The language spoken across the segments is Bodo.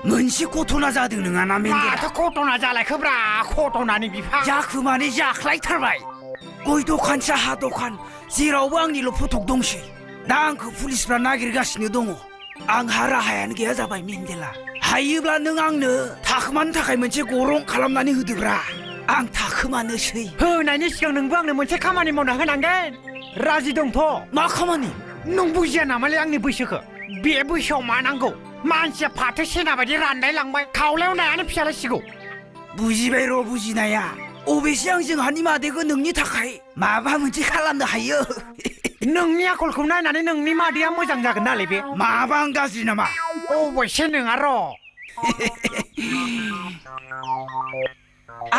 मोनसे घटना जादों नङाना मेन्देला माथो घटना जालायखोब्रा घटनानि बिफा जाखोमानि जाख्लायथारबाय गय दखान साहा दखान जेरावबो आंनिल' फटक दंसै दा आंखौ पुलिसफ्रा नागिरगासिनो दङ आंहा राहायानो गैया जाबाय मेन्देला हायोब्ला नों आंनो थाखोमानो थाखाय मोनसे गरं खालामनानै होदोब्रा आं थाखोमानोसै होनायनि सिगां नोंबो आंनो मोनसे खामानि मावना होनांगोन राजि दंथ' मा खामानि नों बुजिया नामालै आंनि बैसोखौ बे बैसोआव मा नांगौ मानसिया फाथो सेना बायदि रानलाय लांबाय खावलायाव नायानो फिसालायसिगौ बुजिबाय र' बुजिनाया अबेसे आं जोंहानि मादैखौ नोंनि थाखाय माबा मोनसे खालामनो हायो नोंनि आखलखौ नायनानै नोंनि मादैया मोजां जागोन नालाय बे माबा आं गाज्रि नामा अबयसे नङा र'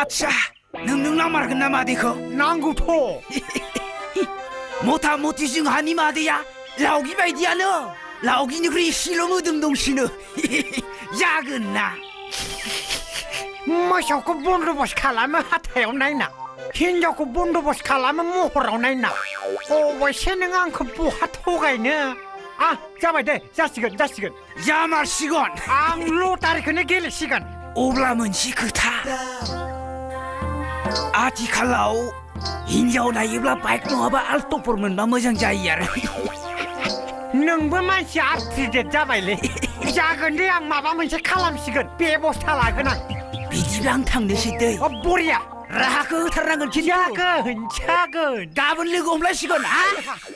आच्छा नों नामारगोन ना मादैखौ नांगौथ' मथा मथि जोंहानि मादैया लावगि बायदियानो लावगिनिख्रुइ एसेल' मोदोम दंसिनो जागोन ना मोसौखौ बन्दबस्त खालामो हाथायाव नायना हिनजावखौ बन्दबस्त खालामो महराव नायना अबयसे नों आंखौ बहा थगायनो जाबाय दे जासिगोन जामारसिगोन आं लटारिखौनो गेलेसिगोन अब्ला मोनसे खोथा आथिखालाव हिनजाव नायोब्ला बाइक नङाबा आल्ट'फोर मोनबा मोजां जायो आरो नोंबो मानसि आर्टिडेट जाबायलै जागोन दे आं माबा मोनसे खालामसिगोन बेबस्था लागोन आं बिदिब्ला आं थांनोसै दै बरिया राहाखौ होथारनांगोन जागोन गाबोन लोगो हमलायसिगोन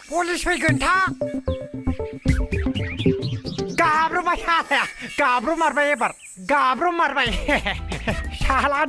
पुलिस फैगोन था गाब्र'बाय गाब्र'मारबाय एबार गाब्र'मारबाय साला